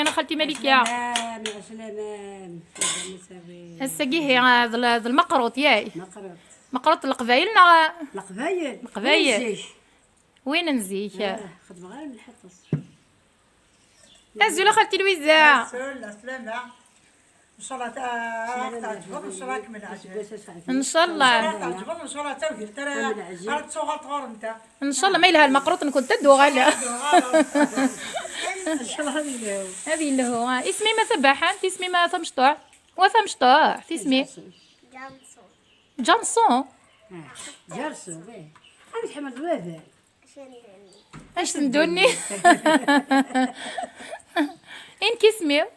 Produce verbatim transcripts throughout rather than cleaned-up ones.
Ana xalti Malika. Ɛeslama, ɛeslama. Ass-agi ihi, ah, d l-, d lmeqruṭ, yay. Meqruṭ. Meqruṭ n Leqbayel neɣ? Leqbayel. Leqbayel. Zik. Win n zik. Ah, xedmeɣ ara mliḥ aṭas. Azul a xalti Lwiza. Azul, ɛeslama. Ncallah ta-, teɛǧbeḍ, ncallah ad kem-neɛǧeb. Ncallah. Ncallah teɛǧbeḍ, ncallah d tawgilt ara, ara tettuɣaleḍ ɣur-nteɣ. Ncallah ma yelha lmeqruṭ-nkent ad d-uɣaleɣ. Ncallah ad yelhu. Ad yelhu, ah. Isem-im a tabaḥant, isem-im a tamecṭuḥt? Wa tamecṭuḥt, isem-im? Janson. Janson? Ah, Janson, eh. Amek tḥemmleḍ baba? Acu n ddunni? Acu n ddunni? Inek isem-im?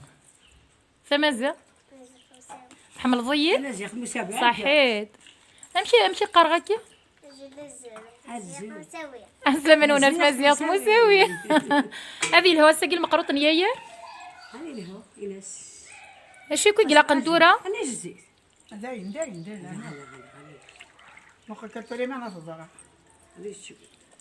Tamaziɣt? Tamaziɣt musawi. Tḥemmleḍ-iyi? Tamaziɣt musawi. Ṣaḥit. Amek, amek i qqareɣ akka? Azul. Azul. Azul. Azul. Azul. Azul. Azul. Azul. Ad yelhu ass-agi lmeqruṭ n yayar? Ad yelhu, inas. Acu akk i ilaqen tura? Ad nezzi. Dayen, dayen, dayen. Muqel kan tura ma teḍra.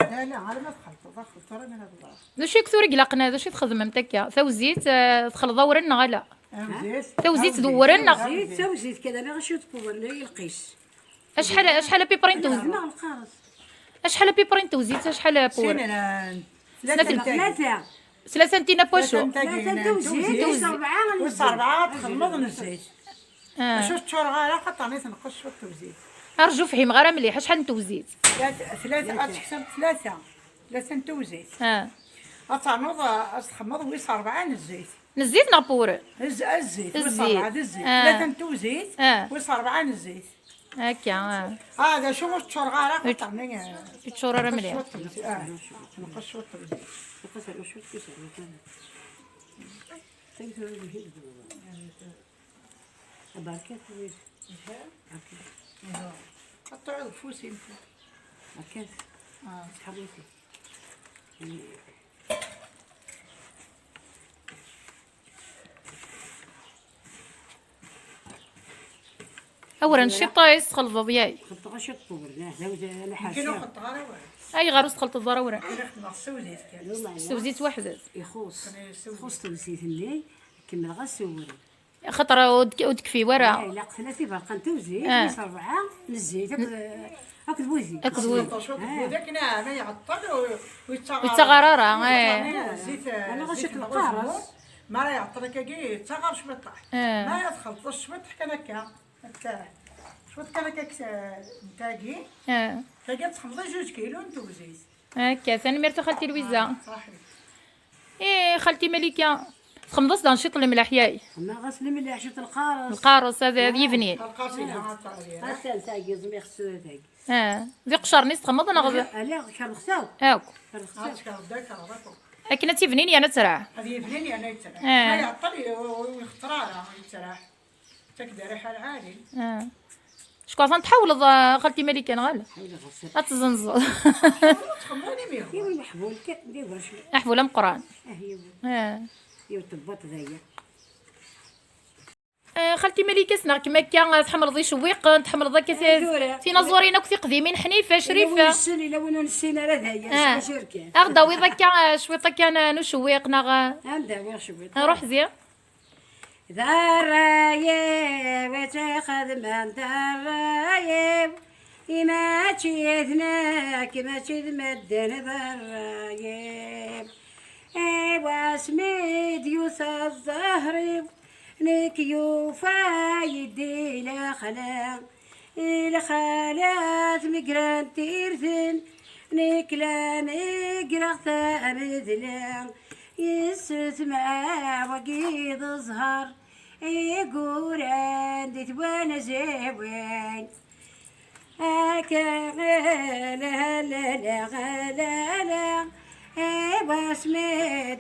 La, la, ara ma txelṭeḍ, xelṭ ara ma teḍra. D acu i tura ilaqen, d acu i txedmemt akka? Tawzit, eh, txelḍ awren neɣ ala? Tawzit. Tawzit d uwren neɣ? Tawzit, tawzit kan, ala acu tqewwer, la yelqis. Acḥal, acḥal à peu près n tewzit? Neɣ lqares. Acḥal à peu près n tewzit, acḥal à peu près? Sin, eh, tlata. Tlata. Tlata n tina pocho. Tlata n tagi, tlata n tewzit, tewzit. Wis rebɛa n zzit. Wis rebɛa txedmeḍ n zzit. Ah. Acu ur teččureɣ ara, xaṭer mi tneqqes cwiṭ tewzit. Arju, fhimeɣ ara mliḥ, acḥal n tewzit? Tlata, tlata, ad teksem tlata, tlata n tewzit. Ah. Ad ternuḍ, ah, ad txedmeḍ wis rebɛa n zzit. N zzit neɣ pur? Zzit, wis rebɛa d zzit. Ah. Tlata n tewzit, ah, wis rebɛa n zzit. Akka, ah. Ah, d acu ur teččureɣ ara, xaṭer mi, ah, ur teččur ara mliḥ. Tneqqes cwiṭ tewzit, ah, tneqqes cwiṭ tewzit. Berkat. Berkat. Aha. Qeṭṭeɛ deg ufus-im. Berkat. Ah. Seḥriti. Awren ciṭ i tesxelḍeḍ, yay. Xelṭeɣ ciṭ n uwren, ah, d awd-, ala ḥaca. Nekkin ur xelṭeɣ ara awren. Ayɣer ur tesxelṭeḍ ara awren? Nekkin xedmeɣ s tewzit kan. S tewzit weḥd-s. Ixuṣ. Ixuṣ tewzit-nni, kemmleɣ-as s uwren. Xaṭer ur d-, ur d-tekfi wara. Ah, ilaq tlata iberqan n tewzit, ah, wis rebɛa n zzit, akked, akked wudi. Akked wudi. Cwiṭ, cwiṭ n wudi akken, ah, ma iɛeṭṭel ur, ur yettaɣ ara. Ur yettaɣ ara, eh. Zzit, eh, zzit n lqares. Ma ara iɛeṭṭel akkagi, yettaɣ cwiṭ. Eh. Ma ara txelṭeḍ cwiṭ kan akka. Akka. Cwiṭ kan akka, eh, n tagi. Eh. Tagi ad txelṭeḍ juj kilu n tewzit. Akka, tanemmirt a xalti Lwiza. Ah, ṣaḥit. Eh, xalti Malika, txedmeḍ-as daɣen ciṭ n lemleḥ, yay? Xedmeɣ-as lemleḥ, ciṭ n lqares. Lqares, ad, ad yebnin. Lqares yelha, ah, atan tagi, ẓmiɣ s tagi. Ah, d iqecren i s-txedmeḍ neɣ d? Ala, kerrxeɣ-t akk. Akk. Kerrxeɣ-t akk. Akken ad tt-ibnin yerna ad terɛa. Ad yebnin yerna ad terɛa. Ah. Ma iɛeṭṭel, ur, ur ixeṭṭer ara, ur yettraḥ. Ttak-d rriḥa lɛali. Ah. Cukkeɣ tḥawleḍ, ah, xalti Malika, neɣ ala? Ḥawleɣ ass-a. Ad tzenzeḍ. Txemmeḍ imi. Yiwen uḥbul kan, d iwacu? Aḥbul ameqqran. Ah, yiwen. Ah. Yiwen tebbaṭ d aya. Ah, xalti Malika, ssneɣ-kem akka, ah, tḥemmleḍ icewwiqen, tḥemmleḍ akka ti-, tura. Tinaẓurin akk tiqdimin, Ḥnifa, Crifa. Yella win ur nessin, yella win ur nessin ara d aya, ah, s wacu kan. Ad ɣ-d-tawiḍ akka, ah, cwiṭ akka n, n ucewwiq, neɣ, ah? Ad d-awiɣ cwiṭ. Ruḥ zi. D ṛṛay-iw i tt-ixedmen, d ṛṛay-iw, i mačči d nekk, mačči d medden, d ṛṛay-iw. I wasmi d-yusa zzher-iw, nekk yufa-yi-d i lexla. I lxalat megrent irden, nekk la megreɣ tamedla. Yes-s ma wagi d zzher i yuran di twenziwin. Akka la, la, la, la, la, i wasmi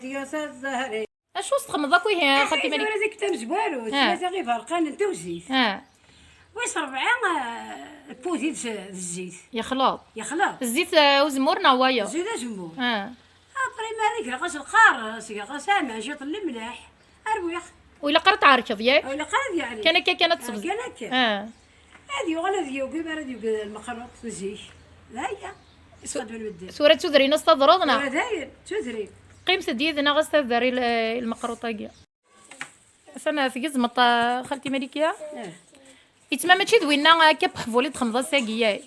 d-yusa zzher. Acu s-txedmeḍ akk ihi, a xalti Malika? Tura zik tamezwarut, ah, tlata iberqan n tewzit. Ah. Wis rebɛa, ah, lpudi d, d zzit. Yexleḍ. Yexleḍ. Zzit, ah, uzemmur neɣ wayeḍ? Zzit azemmur. Ah. Après, ma ara greɣ-as lqares, greɣ-as aman, ciṭ n lemleḥ, rwiɣ. Ur ilaq ara tɛerkeḍ, yak? Ur ilaq ara ad yeɛli. Kan akka kan ad, ah, tesbezgeḍ. Kan akka. Ah. Ad yuɣal ad yugi, mi ara d-yugi lmeqruṭ n zik. D aya. Tura d tudrin-as taḍruḍ, neɣ? Tura dayen, d tudrin. Qqimet-d yid-neɣ, ad s-tader i l-, i lmeqruṭ-agi. Atan tgezmeḍ, a xalti Malika? Eh. Itma mačči d winna akka n uḥbul i d-txedmeḍ ass-agi, yak?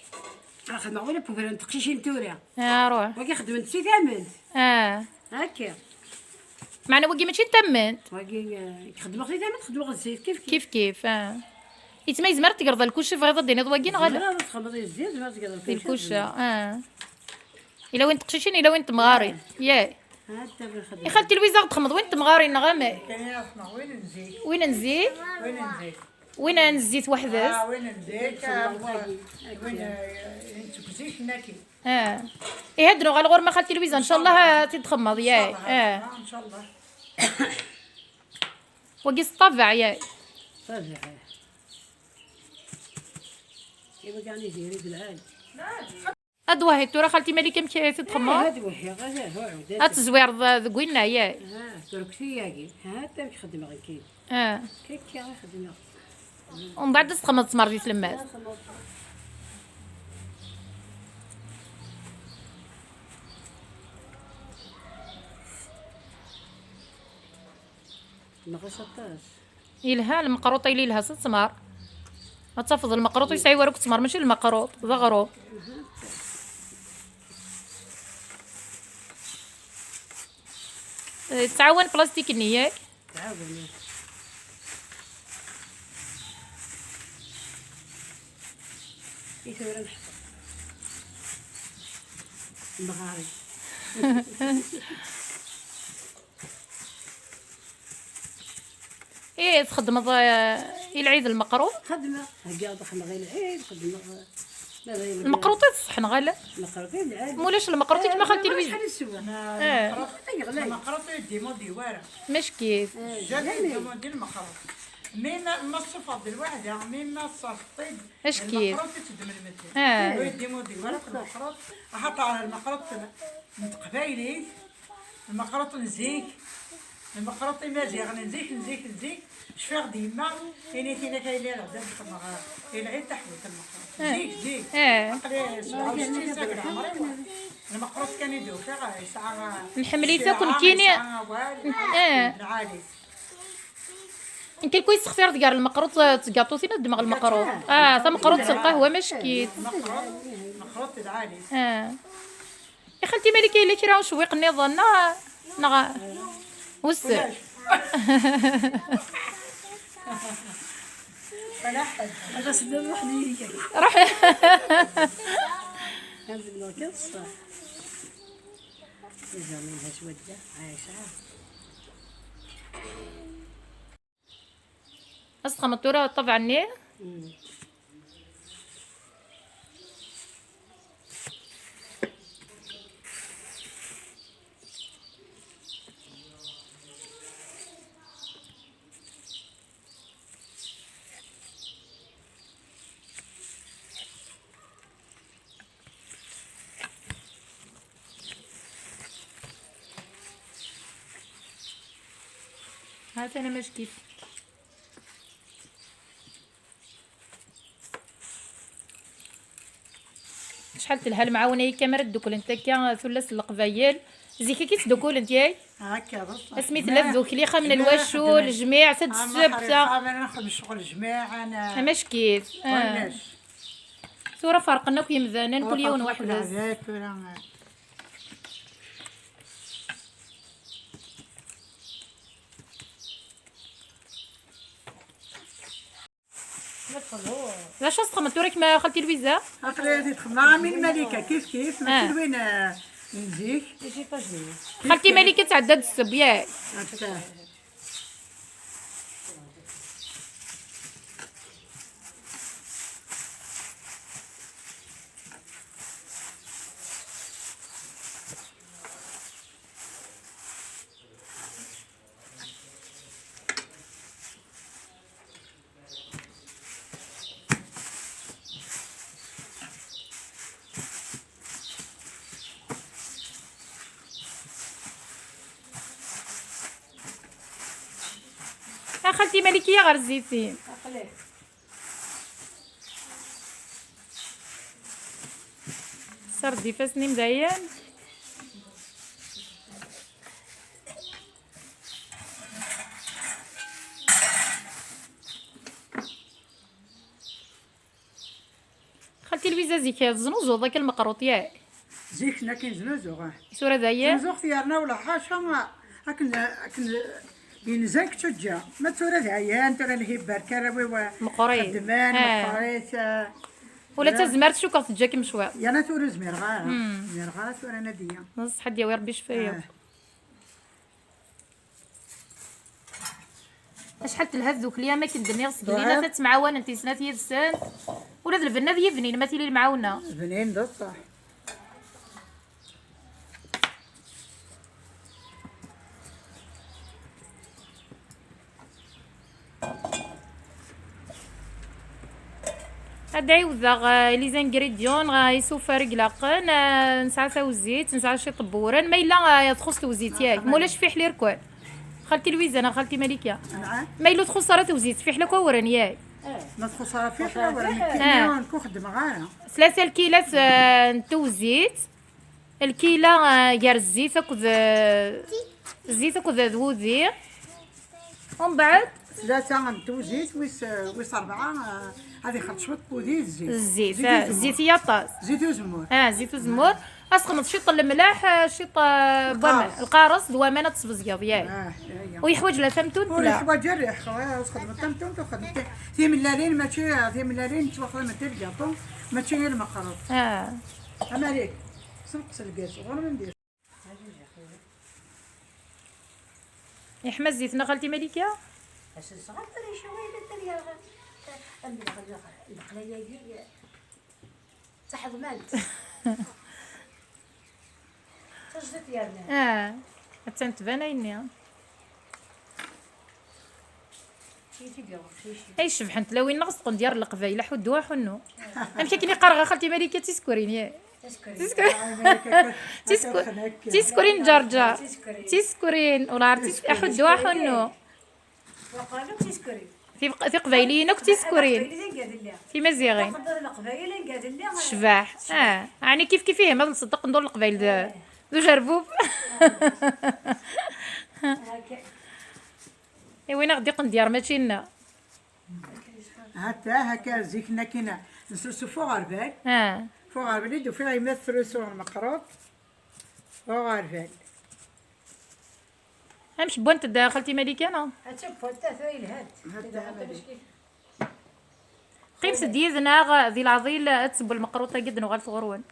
Ah, xedmeɣ win n teqcicin tura. Ah, ruḥ. Wagi xedmen-t si tament. Ah. Akka. Meɛna wagi mačči n tament. Wagi, eh, xedmeɣ si tament, xedmeɣ zzit, kif kif. Kif kif, ah. Itma yezmer ad tegreḍ lkuca, bɣiḍ ad d-tiniḍ wagi neɣ ala? Zemreɣ ad txedmeḍ zzit, zemreɣ ad tegreḍ lkuca. Lkuca, ah. Ila win n teqcicin, ila win n temɣarin. Yak. Ha, ta win xedmeɣ. I xalti Lwiza, ad txedmeḍ win n temɣarin neɣ amek? Kan i xedmeɣ win n zik. Win n zik? Win n zik. Win n zzit weḥd-s? Ah, win n zik, ah, win, eh, seg zik naki. Ah. Ihi ad nuɣal ɣur-m a xalti Lwiza, ncallah ad t-id-txedmeḍ, yak. Ncallah, ah, ncallah. Wagi s ṭṭabeɛ, yak. Ṭṭabeɛ. Iwa gani diri d lɛali. Ad wahid tura xalti Malika, amek i t-txemmeḍ? Ah, ad wehhiɣ, ad, ad, ad, ad tezwireḍ deg winna, yak? Ah, turkti-yagi. Ha, amek xedmeɣ nekkini. Ah. Kikki i xedmeɣ. Umbeɛd ad txemmeḍ ttmer di tlemmast. Ah, xemmeɣ. Nɣas aṭas. Yelha lmeqruṭ, yella yelha s ttmer. Ad tafeḍ lmeqruṭ ur yesɛi wara akk ttmer, mačči lmeqruṭ, d aɣrum. Eh, tettɛawan plastik-nni, yak? Tettɛawan, yak. I tura nḥeṭṭer. Mɣari. Ih, txedmeḍ, eh, i lɛid lmeqruṭ? Xedmeɣ. Heggaɣ-d xedmeɣ i lɛid, xedmeɣ, eh, ma d ayen lmeqruṭ i tṣeḥḥ neɣ ala? Lmeqruṭ i lɛid. Ma ulac lmeqruṭ, eh, ikma xalti Lwiza? Acḥal yeswa? Eh. Lmeqruṭ i yeɣlay. Lmeqruṭ ur yeddimundi wara. Mackit. Eh, jamais. Jamais yeddimundi lmeqruṭ. Mi ma, ma tṣufeḍ d lwaḥda, mi ma tṣafeḍ-t-id, mackit. Lmeqruṭ i teddem lmedden. Eh. Ur yeddimundi wara lmeqruṭ, axaṭer lmeqruṭ n teqbaylit, lmeqruṭ n zik, lmeqruṭ imaziɣen n zik, n zik, n zik. Cfiɣ-d yemma, ini-t-in akka yella d ad xedmeɣ i lɛid taḥbult n lmeqruṭ. Eh. Zik, zik. Eh. Aql-i sebɛa u settin sag leɛmer-iw. Lmeqruṭ kan i d-ufiɣ, yesɛa, nḥemmel-it akk yesɛa, nekkini. Yesɛa awal, eh, lɛali. Nekk lku yessextireḍ gar lmeqruṭ d tgaṭutin, ad ddmeɣ lmeqruṭ. Ah, tameqruṭ s lqahwa, mackit. Lmeqruṭ, lmeqruṭ d lɛali. Ah. I xalti Malika, yella kra ucewwiq nniḍen, neɣ, neɣ, wissen. Ruḥ. Ad txedmeḍ tura ṭṭabɛa-nni? Ha-t-an amackit. Acḥal telha lemɛawna akka mi ara dduklent akka tullas n Leqbayel. Zik akka i ttdukkulent, yak? Akka, d ṣṣeḥ. Asmi tella tdukli, xam n lwacul, jmiɛ, ta d ssebta. Amackit. Ah. Tura ferqen akk yemdanen, kul yiwen weḥd-s. D acu ad txedmeḍ tura kemm a xalti Lwiza? Aql-i di txemma am win Malika, kif kif, mačči d win, eh, n zik. Xalti Malika tɛedda-d sseb, yak? Akka. A xalti Malikiya ɣer zzitin. Sard ifassen-im dayen. Tilwiza zik teznuzuḍ akka lmeqruṭ, yak? Zik akken znuzuɣ, ah. Tura dayen? Znuzuɣ yerna wala ḥaca, akken, akken yenza keččaǧǧa. Ma tura d ayen, tura lhi berka ara wi wa. Meqqrit. Xeddmen, ah, meqqrit, ah. Ula d tazmert cukkeɣ teǧǧa-kem cwiṭ. Yerna tura ur zmireɣ ara. Hmm. Zmireɣ ara tura, Nadiya. Neṣṣeḥ ad d-yawi Rebbi ccfaya. Ah. Acḥal telha tdukli, am akken d-nniɣ, s Gnina, ttemɛawanent i snat yid-sent. Ula d lbenna d yibnin ma tili lemɛawna. Bnin d ṣṣeḥ. Ad d-ɛiwdeɣ, eh, les ingrédients, eh, isufar i ilaqen, eh, nesɛa tawzit, nesɛa ciṭ n wewren. Ma yella, eh, txuṣ tewzit, yak? Ma ulac, fiḥel irkul. Xalti Lwiza neɣ xalti Malika? Nɛam. Ma yella ur txuṣ ara tewzit, fiḥel akk awren, yak? Ma txuṣ ara fiḥel awren, nekk, ah, nekk ur xeddmeɣ ara. Tlata lkilat, eh, n tewzit. Lkila, eh, gar zzit akked, eh, zzit akked d wudi. Umbeɛd? Tlata n tewzit, wis, wis rebɛa, eh, ad ixelṭ cwiṭ n wudi d zzit. Zzit, zzit, ah, uzemmur. Zzit i aṭas. Zzit uzemmur. Ah, zzit uzemmur. Ad s-texmeḍ ciṭ n lemlaḥ, eh, ciṭ, eh, n waman. Lqares. Lqares d waman ad tesbezgeḍ, yak? Ah, ya, ya. Ur yeḥwaǧ la tamtunt, ur la. Yeḥwaǧ rriḥ, eh, ad txedmeḍ tamtunt, ur txedmeḍ ti-, timellalin, mačči, eh, timellalin ttwaxdament i lgaṭu, mačči i lmeqruṭ. Ah. Amalik, senqes lgaz, ɣur-m. Yeḥma zzit-nneɣ, xalti Malika? Ass-n sɣer tura yecwi, tura yerɣa. Am leqla-, leqla-agi, taḥeḍmant. Tajdiṭ yerna. Ah, attan tban ayenni. Ay cebḥent tlawin-nneɣ s tqendyar n Leqbayel, aḥuddu aḥunnu. Amek akken i qqareɣ a xalti Malika, d tisekrin, ya? Tisekrin. Tisku-, tisku-, tiskurin ǧerǧer. Tiskurin. Tiskurin, ur ɛarf tis-, aḥuddu aḥunnu. Waqil akk tiskurin. Tibq-, tiqbayliyin akk tiskurin. Timaziɣin. Tecbeḥ. Ah, ɛni kif kif ihi ma nṣeddeq ndur Leqbayel d, d ujerbub. I win aɣ-d-iqendyar mačči nneɣ. Hatta hakka zik-nni akkin nsusuf uɣerbal. Ah. F uɣerbal i d-ufiɣ yemma tettrusu lmeqruṭ. Uɣerbal. Amek wwant-d xalti Malika, neɣ? Hatta wwant-d, tura yelha-d. Hatta. Qqimet-d yid-neɣ di leɛḍil ad teww lmeqruṭ-agi ad d-nuɣal ɣur-wen.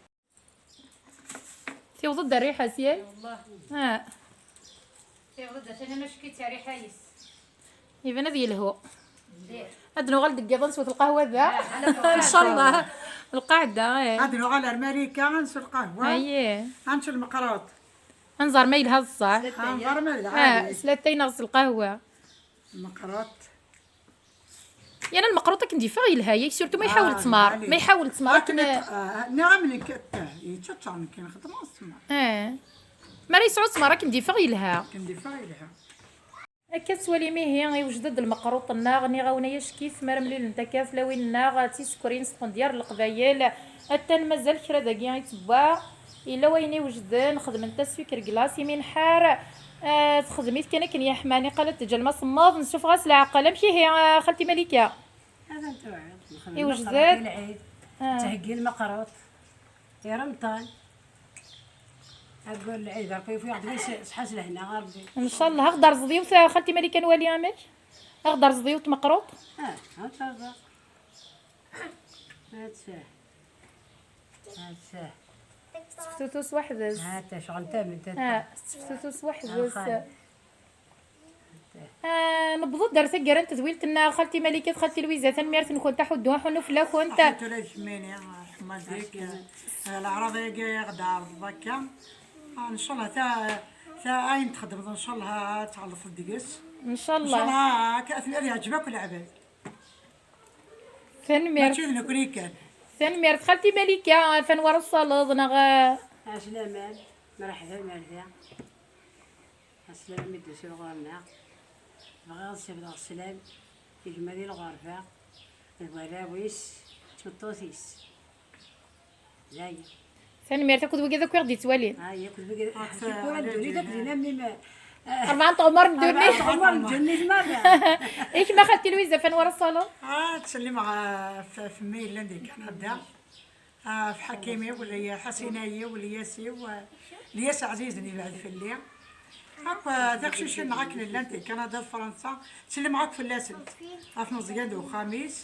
Tiweḍ-d rriḥa-s, yak? Wallah. Ah. Tiweḍ-d atan amack-itt rriḥa-is. Iban ad yelhu. Mliḥ. Ad nuɣal deg yiḍ ad neswet lqahwa da. Ah, ncallah. Lqaɛda, eh. Ad nuɣal ar Marika ad nesw lqahwa. Ayi. Ad nečč lmeqruṭ. Ad nẓer ma yelha d ṣṣeḥ. Ad nẓer ma yelha. Ah, s latay neɣ s lqahwa. Lmeqruṭ. Yerna lmeqruṭ akken d-yeffeɣ yelha, yak, surtout ma iḥawel ttmer. Ah, ma iḥawel ttmer akken, akken, ah, nniɣ-am nekk, yettaččar nekk nxeddem s ttmer. Eh. Mi ara yesɛu ttmer akken d-yeffeɣ yelha. Akken d-yeffeɣ yelha. Akka tettwalim ihi, iwjed-d lmeqruṭ-nneɣ, nniɣ-awen ay acki-t, mi ara mlilent akka tlawin-nneɣ, d tisekrin s tqendyar n Leqbayel, atan mazal kra dagi i ttewwa. Yella wayen iwejden, xedmen-t-as sucre glace, imi nḥar, eh, texdem-it kan akken yeḥma, niqal ad teǧǧ alma semmeḍ, nessufeɣ-as leɛqel. Amek ihi, eh, xalti Malika? Ad ntuɛiḍ, nxedem iwejden. Lmeqruṭ i lɛid, ah, ttheggi lmeqruṭ i Remḍan. Aggur lɛid, Rebbi yewfi-aɣ-d wis ṣṣeḥḥa s lehna, a Rebbi. Ncallah. Ad ɣ-d-terẓeḍ yiwet, a xalti Malika, ad nwali amek? Ad ɣ-d-terẓeḍ yiwet tmeqruṭ? Ah, ad terẓeḍ. Ad tfah. Ad tfah. Tetteftutus weḥd-s. Ah, ta, ccɣel n tamemt, ta. Ah, tetteftutus weḥd-s. Ah, newweḍ-d ar taggara n tedwilt-nneɣ, xalti Malika d xalti Lwiza, tanemmirt-nkent, aḥuddu aḥunnu fell-akent. Aḥuddu ula d kemmini, ḥemmel dik, eh, leɛraḍ-agi i ɣ-d-ɛerḍeḍ akka. Ah, ncallah ta, ta ayen txedmeḍ, ncallah ad tɛelleḍ deg-s. Ncallah. Ncallah akka, ad yeɛǧeb akk leɛbad. Tanemmirt. Mačči d nekkni kan. Tanemmirt, xalti Malika, atan war ṣṣaleḍ, neɣ? Ɛeslama, mreḥba, merda. Ɛeslama mi d-tusiḍ ɣur-neɣ. Bɣiɣ ad sifdeɣ sslam i gma di lɣerba, d warraw-is, d tmeṭṭut-is. Dayen. Tanemmirt akked wigad akk i ɣ-d-yettwalin. Ay, akked wigad, ḥaca ddunit akk dinna, mim, rebɛa n tɣemmar n ddunit. Rebɛa n tɣemmar n ddunit merra. I kemm a xalti Lwiza, atan war ṣṣaleḍ? Ah, ttsellimeɣ ɣef, ɣef mmi yellan di Kanada. Ɣef Ḥakimi, wala Ḥasinayi, wala Yasi, wala Yasi ɛzizen yebɛed fell-i. Akk tiqcicin-nneɣ akken llant di Kanada d Fransa, ttsellimeɣ akk fell-asent. Ɣef Meẓyan d uxxam-is,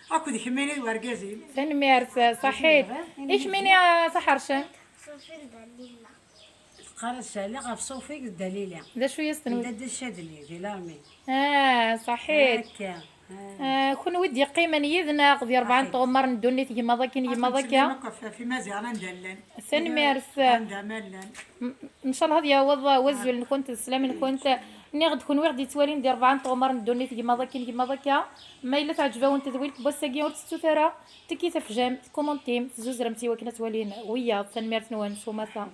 akked kemmini d wergaz-im. Tanemmirt, ṣaḥit. I kemmini, a Saḥarcen? Ṣufi d Dalila. Teqqar-as Sali ɣef Ṣufi d Dalila. D acu i as-tenwiḍ? Dda Ccadli, di l'armée. Ah, ṣaḥit. Akka. Ah, kunwi d-yeqqimen yid-neɣ di rebɛa n tɣemmar n ddunit, gma-ḍ akin, gma-ḍ akka. Ɣef Imaziɣen anda llan. Tanemmirt. Anda ma llan. M-, ncallah ad yaweḍ wazul-nkent d sslam-nkent. Nniɣ-d kunwi ɣ-d-yettwalin di rebɛa n tɣemmar n ddunit, gma-ḍ akin, gma-ḍ akka. Ma yella teɛǧeb-awen tedwilt n wass-agi, ur tettut ara, tekki tafjam, tkumantim, tzuzremt i wakken ad twalin wiyaḍ. Tanemmirt-nwen s umata.